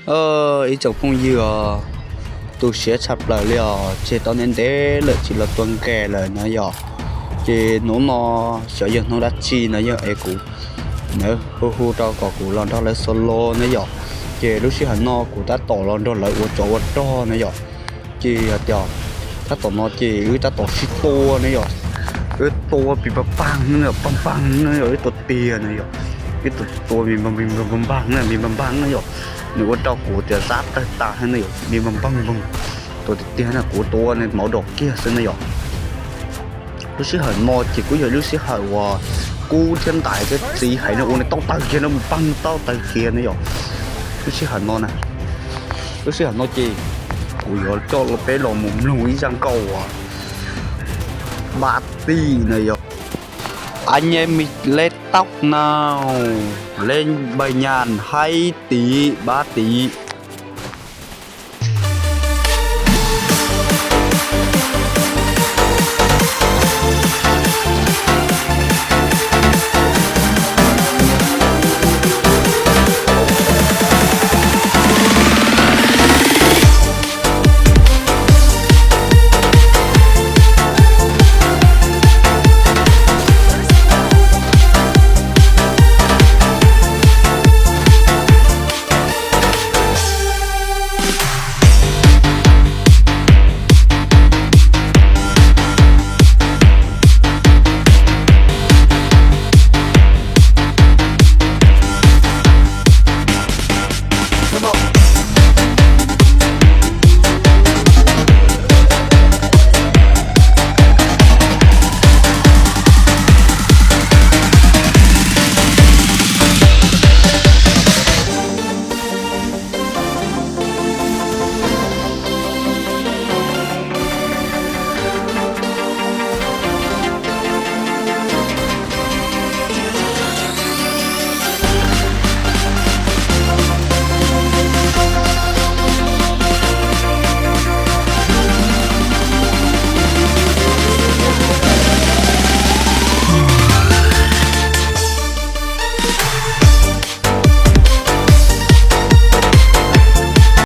Ib tsoom phooj ywg os, tu siab tshaj plaws li os, tseg tau ntev ntev lawm tsis los tua nqes lawm na yom. Ces hnub no xyov yog hnub dab tsi na yom es kuv, na, hu hu rau kom kuv los nrog lawv solo na yom. Ces lub sij hawm no kuv tab tom los nrog lawv ua tsov ua rog na yom. Ces hais tias tab tom no ces wb tab tom sib tua ne yom, wb tua pis npag npag ne yom, pag npag ne yom, wb tua tiag ne yom, wb tua tua pis npag npag ne, pis npag npag ne yom, nws ua rau kuv tias zab tawg tas ne yom, pis npag npag npag, tua tiag tiag na, kuv tua ne mauv dom kiag xwb ne yom. Lub sij hawm no ces kuj yog lub sij hawm uas kub thiab ntais thiab txiv heev no ua nws tau tawg kiag no, npag tau tawg kiag ne yom. Lub sij hawm no na, lub sij hawm no ces kuv yuav coj peb los mus mloog ib zaj nkauj uas Bab Tim na yom. Anh em mình lên tóc nào, lên bài nhạc hay tí, bá tí.